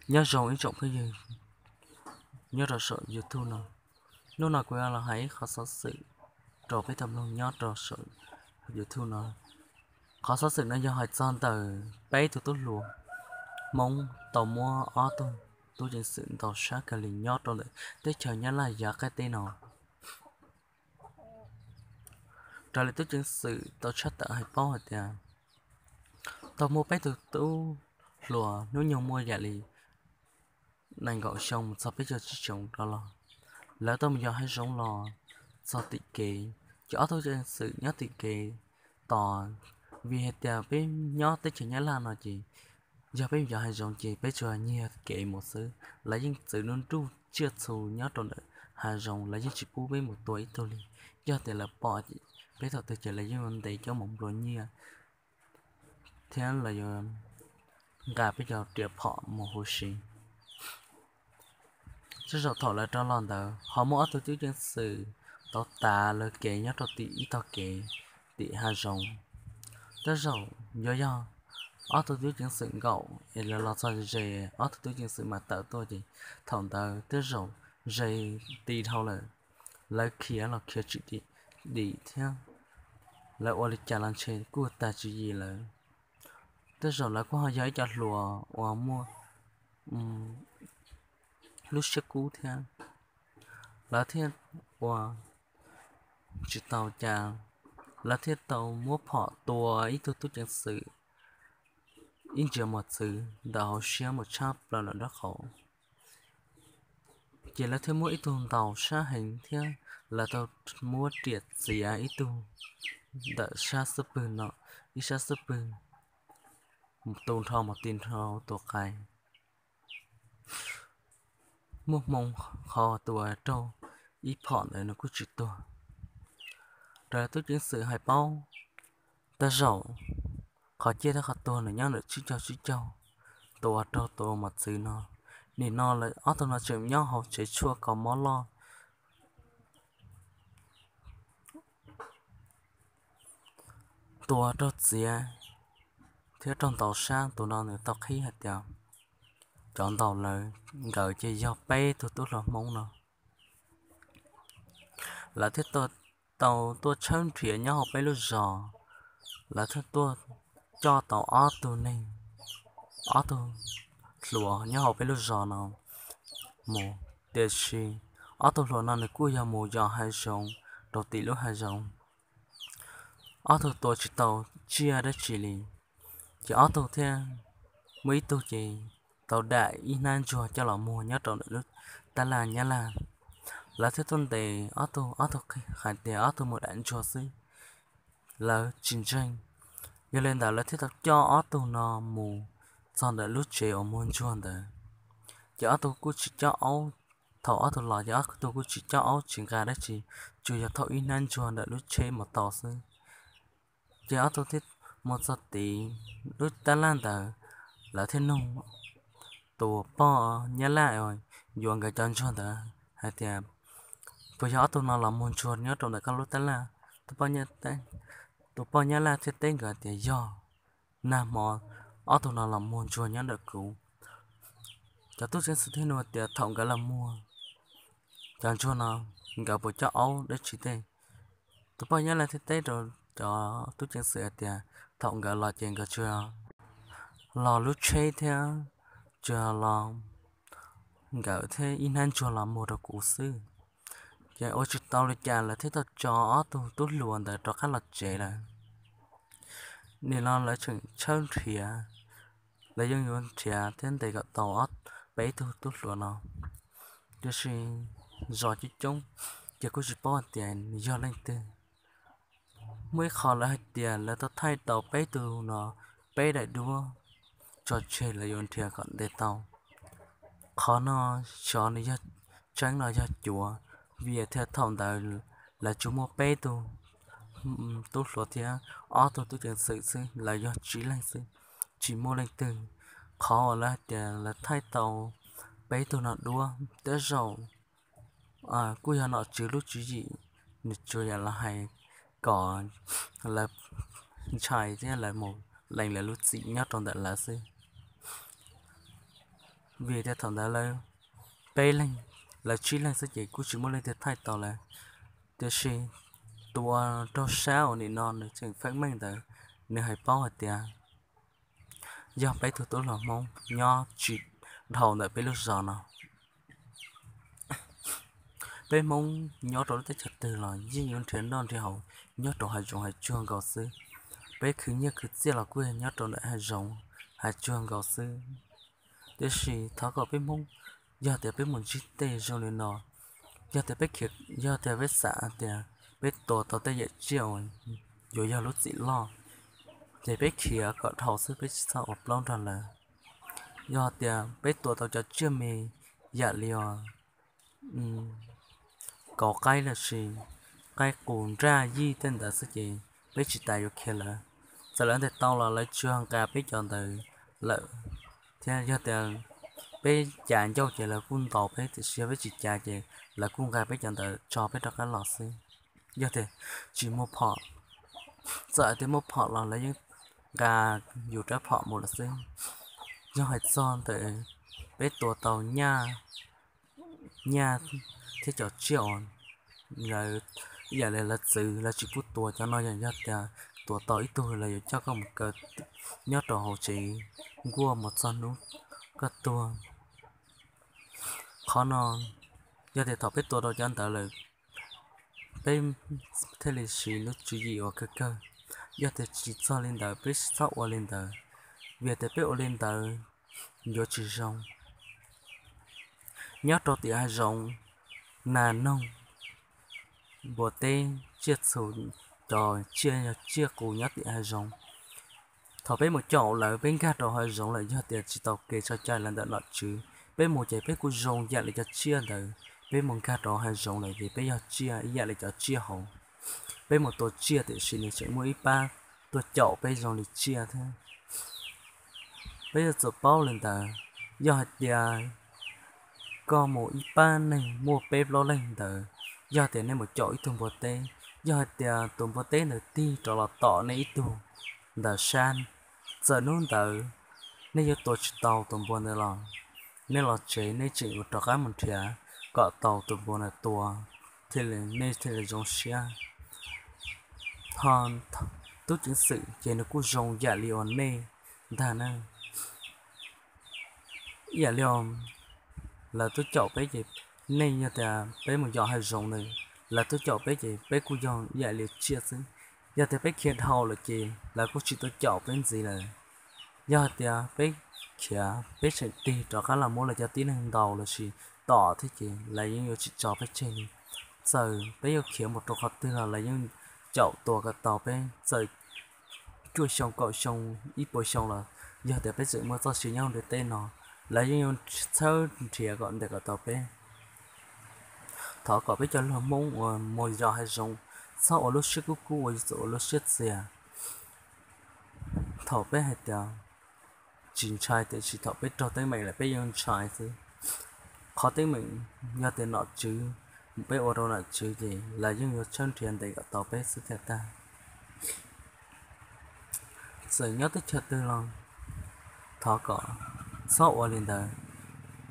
Nyob zoo ib tsoom phooj ywg nyob rau saum YouTube no. Hnub no kuv yuav los hais ib qhov xov xwm rau peb tau mloog nyob rau saum YouTube no. Qhov xov xwm no yog hais txog ntawm peb tug tub hluas Hmoob tau muab ob tug tub ceev xwm ntaus sab kawg li nyob rau ntawm teb chaws Nyab Laj yav qab teb no. Raws li tub ceev xwm tau tshaj tawm hais paub hais tias tau muaj peb tug tub hluas hnub nyoog muaj yam li nees nkaum xyoo mus txog peb caug tsib xyoos rov los, lawv tau mus yos hav zoov los txog tim kev, ces ob tug tub ceev xwm nyob tim kev tos, vim hais tias peb nyob teb chaws Nyab Laj no ces yog peb mus yos hav zoov ces peb tsuas nyiag kev mus xwb, lawv yeej txwv nruj nruj tsiaj txhu nyob rau ntawm hav zoov, lawv yeej tsis pub peb mus tua ib tug li. Yog tias lawv pom peb thaum twg ces lawv yeej yuav ntes coj mus nplua nyiaj thiab lawv yuav nqa peb cov riam phom mus huv si. Tej zaum thaum lawv rov los ntawd ho muaj ob tug tub ceev xwm tau tav lawv kev nyob rau tim ib tog kev tim hav zoov. Tej zaum yuav yog ob tug tub ceev xwm nkaum es lawv los txog ze, ob tug tub ceev xwm mam tawm tuaj ces thaum ntawd tej zaum ze ti dhau lawm, lawv khiav los khiav tsis dim thiab, lawv ua li cas los ntshe kuj tag tswv yim lawm. Tej zaum lawv kuj ho yog ib co hluas uas muaj lub siab kub thiab, lawv thiaj ua tsis tau cas, lawv thiaj tau muab phom tua ib tug tub ceev xwm ib ntsiav mos txwv ntawm hauv siab mus tshab plaws lawm nraub qaum. Ces lawv thiaj muab ib tug ntaus sab heev thiab lawv tau muab riam txiav ib tug ntawm sab xub pwg no, ib sab xub pwg tu nrho mus ti nrho tus qais, muaj hmoo qhov tus uas raug ib phom ntawd nws kuj tsis tuag. Raws tub ceev xwm hais paub, tej zaum qhov ciaj thiab qhov tuag nws nyob ntawm tsib caug tsib caug, tus uas raug tua mos txwv no. Nim no lawv ob tug no tseem nyob hauv tsev tshuaj kaus mob loj. Tus uas raug txiav thiab raug ntaus sab tus no nws tau qhib hais tias cov ntaus lawv nkawd ces yog peb tug tub hluas Hmoob no. Lawv thiaj tau tuaj tshawb nrhiav nyob hauv peb lub zos, lawv thiaj tuaj coj tau ob tug neeg, ob tug hluas nyob hauv peb lub zos no mus. Tiam sis ob tug hluas no nws kuj yog mus yos hav zoov rau tim lub hav zoov, ob tug tua tsis tau tsiaj dab tsi li. Ces ob tug thiaj, muaj ib tug ces tau dam ib hnab ntsuag coj los muag nyob rau ntawm lub tab laj Nyab Laj. Lawv thiaj tuaj ntes ob tug, ob tug hais tias ob tug mus dam ntsuag xwb, lawv tsis ntseeg. Yog li ntawd lawv thiaj tau coj ob tug no mus txog ntawm lub tsev uas muag ntsuag ntawd. Ces ob tug kuj tsis coj aub, thaum ob tug los ces ob tug kuj tsis coj aub tsis nqa dab tsi, tsuas yog thauj ib hnab ntsuag ntawm lub tsheb mus tau xwb. Ces ob tug thiaj mus txog tid lub tab laj ntawd, lawv thiaj nug tus poj Nyab Laj yuav nkawd cov ntsuag ntawd hais tias, puas yog ob tug no los muag ntsuag nyob rau ntawm koj lub tab laj? Tus poj Nyab Laj thiaj teb nkawd tias yog, nag hmo ob tug no los muag ntsuag nyob ntawm kuv. Cov tub ceev xwm thiaj nug tias thaum nkawd los muag cov ntsuag no, nkawd puas coj aub dab tsi tej? Tus poj Nyab Laj thiaj teb rau cov tub ceev xwm hais tias thaum nkawd los ces nkawd tsuas los lub tsheb thiab tsuas los nkawd thiab ib hnab ntsuag los muag rau kuv xwb. Ces ua tsis tau li cas lawv thiaj tau tso ob tug tub hluas ntawd rov qab los tsev lawm. Nim no lawv tseem tshawb nrhiav, lawv yeej yuav nrhiav thiab ntes kom tau ob, peb tug tub hluas no. Tiam sis zos coob coob ces kuj tsis paub hais tias nws yog leej twg. Muaj ib qho lawv hais tias lawv tau thaij tau peb tug no, peb daim duab tso tseg lawv yuav nrhiav kom ntes tau. Qhov no xyov nws yog tseeb los yog cuav, vim tias thaum ntawd lawv tsuas muaj peb tug tub hluas thiab ob tug tub ceev xwm xwb, lawv yog tsib leeg xwb, tsis muaj leej twg. Qhov uas lawv hais tias lawv thaij tau peb tug no duab tej zaum kuj yog nom tswv lub tswv yim, nws tsuas yog los hais kom lawv ntshai thiab lawv mus lees lawv lub txim nyob rau ntawm lawv xwb. Vim tias thaum ntawd lawv peb leeg, lawv tsib leeg xwb ces kuj tsis muaj leej twg thaij tau lawv. Tiam sis tus uas raug sab uas nim no nws tseem feeb meej ntawd, nws hais paub hais tias yog peb tug tub hluas Hmoob nyob tsis dhau ntawm peb lub zos no. Peb Hmoob nyob rau lub teb chaws twg los yeej yuav nrhiav noj nrhiav haus nyob rau hav zoov hav tsuag nkaus xwb. Peb khwv nyiaj khwv txiaj los kuj yog nyob rau ntawm hav zoov hav tsuag nkaus xwb. Tiam sis thov kom peb Hmoob, yog tias peb mus ntsib tej zoo li no, yog tias peb khiav, yog tias peb xav tias peb tua tau tej yam tsiaj uas yuav yog lub txim loj, ces peb khiav kom dhau xwb, peb tsis txhob ua plaub nrog lawv. Yog tias peb tua tau cov tsiaj me yam li os kauv qaib los sis qaib qus nraj yij tej ntawd xwb ces peb tsis tas yuav khiav lawv. Txawm lawv ntes tau los lawv tsuas nqa peb cov ntawd lawm, thiab yog tias peb cav ncauj ces lawv kuj ntaus peb, tiam sis yog peb tsis cav ces lawv kuj nqa peb cov ntawd tso peb rov qab los xwb. Yog tias tsis muaj phom, txawm hais tias muaj phom los lawv yeej nqa yus rab phom mus lawm xwb. Yog hais txog ntawm peb tua tau nyaj, nyaj thiab cov tsiaj uas lawv, ib yam li lawv txwv lawv tsis pub tua, cov no yog, yog tias tua tau ib tug lawv yuav coj koj mus kaw nyob rau hauv tsev nkuaj mus txog hnub koj tuag. Qhov no, yog tias thaum peb tua rau cov ntawd lawm, peb thiaj li siv lub tswv yim uas kawg kawg. Yog tias tsis txog li ntawd peb tsis txhob ua li ntawd, vim tias peb ua li ntawd yuav tsis zoo. Nyob rau tim hav zoov, nas noog, npua teb, tsiaj txhu, cov tsiaj yog tsiaj qus nyob tim hav zoov, thaum peb mus caum lawv, peb nkag rau hav zoov lawm, yog tias tsis tau kev tso cai los ntawm nom tswv, peb mus ces peb kuj zoo ib yam li cov tsiaj ntawd. Peb mus nkag rau hav zoov lawm ces peb yog tsiaj ib yam li cov tsiaj hauv. Peb mus tua tsiaj tiam sis nws tseem muaj ib pab tuaj caum peb zoo li tsiaj thiab. Peb yuav tsum paub li ntawd. Yog hais tias koj mus ib pab neeg muaj peb plaub leeg ntawd, yog tias nej mus caum ib tug npua teb, yog hais tias tus npua teb ntawd tig rov los tom nej ib tug ntawm sab, txawm hnub ntawd nej yuav tua tsis tau tus npua ntawd los nej los tsev nej tseem yuav rov qab mus nrhiav kom tau tus npua ntawd tua, thiaj li nej thiaj li zoo siab. Ho tub ceev xwm ces nws kuj zoo yam li uas nej ntag na. Ib yam li lawv tuaj caum peb ces nej yog tias peb mus yos hav zoov ntawd, lawv tuaj caum peb ces peb kuj yog ib yam li tsiaj xwb. Yog tias peb khiav dhau lawm ces lawv kuj tsis tuaj caum peb ntxiv lawm. Yog hais tias peb khiav peb tseem tig rov qab los muab lawv cov tib neeg ntaus los sis tom thiab ces lawv yeej yuav tsis tso peb tseg li. Txawm peb yuav khiav mus rau qhov twg los lawv yeej caum tua kom tau peb, txawm cuaj xyoo kaum xyoo ib puas xyoo los yog tias peb tseem muaj txoj sia nyob ntiaj teb no, lawv yeej yuav txhawb nrhiav kom ntes kom tau peb. Thov kom peb cov luag Hmoob uas mus yos hav zoov txhob ua lub siab kub kub, ua yuav tsum ua lub siab txias. Thaum peb hais tias tsis ntshai tiam sis thaum peb raug teeb meem lawm peb yeej ntshai xwb. Qhov teeb meem yog tias nom tswv, peb ua rau nom tswv ces lawv yeej yuav txhawb nrhiav ntes kom tau peb xwb thiaj tag. Txawm nyob teb chaws twg los thov kom txhob ua li ntawd.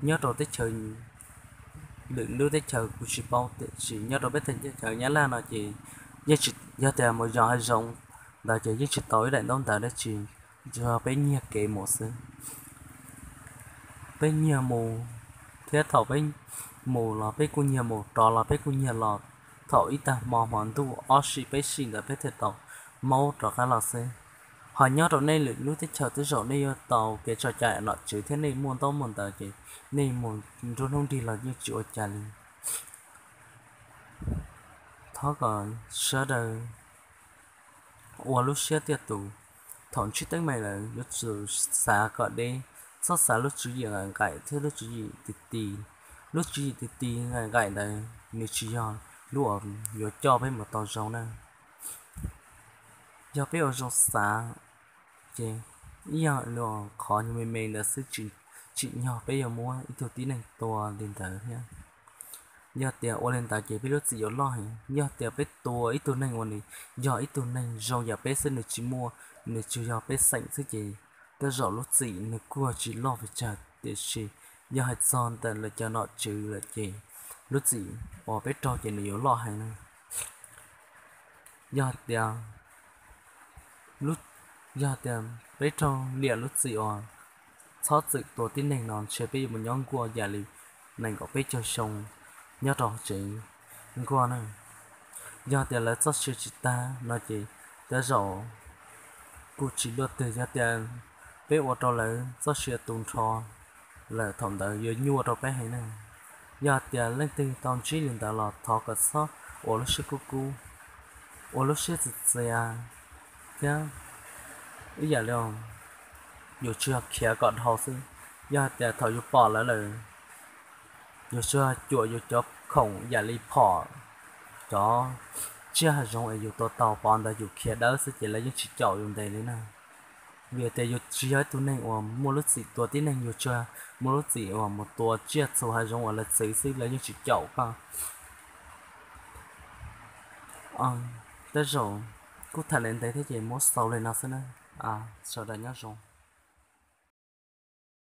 Nyob rau teb chaws, lwm lub teb chaws kuv tsis paub tiam sis nyob rau peb teb chaws Nyab Laj no ces yeej tsis, yog tias mus yos hav zoov ntawd ces yeej tsis tau ib daim ntaub ntawv dab tsi, tsuas yog peb nyiag kev mus xwb. Peb nyiag mus, thiab thaum peb mus los peb kuj nyiag mus, rov los peb kuj nyiag los. Thaum ib tag hmo hmo ntuj ob sij peb sij ntawd peb thiaj tau maub rov qab los xwb. Ho nyob rau nej lwm lub teb chaws tej zaum nej yuav tau kev tso cai nom tswv thiab nej muaj ntaub muaj ntawv ces nej mus nruab hnub nrig los yeej tsis ua cas li. Thov kom sawv daws ua lub siab tiaj tus, thaum ntsib teeb meem lawm yuav tsum xav kom deb, txhob xav lub tswv yim nqaim nqaim thiab lub tswv yim ti ti. Lub tswv yim ti ti nqaim nqaim ntawd nws tsis yog lub uas yuav coj peb mus tau zoo na. Yog peb ua zoo xav ces ib yam li qhov nyuag me me ntawd xwb, tsim nyog peb yuav muab ib tug tib neeg tua li ntawd thiab. Yog tias ua li ntawd ces peb lub txim yuav loj heev. Yog tias peb tua ib tug neeg uas nws yog ib tug neeg zoo yam peb xwb, nws tsis muaj, nws tsuas yog pej xeem xwb ces tej zaum lub txim nws kuj tsis loj pes tsawg, tiam sis Yog hais txog ntawm lawv cov nom tswv lawm ces lub txim uas peb raug ces nws yuav loj heev na. Yog hais tias, yog hais tias peb raug liam lub txim uas txhob txwm tua tib neeg no ntshe peb yuav mus nyob nkuaj yam li nees nkaum peb caug xyoo nyob rau tsev nkuaj na. Yog tias lawv txoj sia tsis tag no ces tej zaum kuj tsis luaj twg. Yog tias peb ua rau lawv txoj sia tu nrho lawm thaum ntawd yuav nyuaj rau peb heev na. Yog tias leej twg tau ntsib li ntawd los thov kom txhob ua lub siab kub kub, ua lub siab txias txias thiab ib yam li yuav tsuas yog khiav kom dhau xwb. Yog hais tias thaum yus pom lawv lawm, yus tsuas yog cuam yus cov khoom yam li phom, cov tsiaj hav zoov es yus tua tau pov ntawd yus khiav dawb xwb ces lawv yeej tsis caum yus ntev li na. Vim tias yus tsis yog ib tug neeg uas muaj lub txim tua tib neeg, yus tsuas muaj lub txim uas mus tua tsiaj txhu hav zoov uas lawv txwv xwb, lawv yeej tsis caum koj. Tej zaum kuj tham li ntev thiab ces muab xaus li no xwb na. Sawv daws nyob zoo.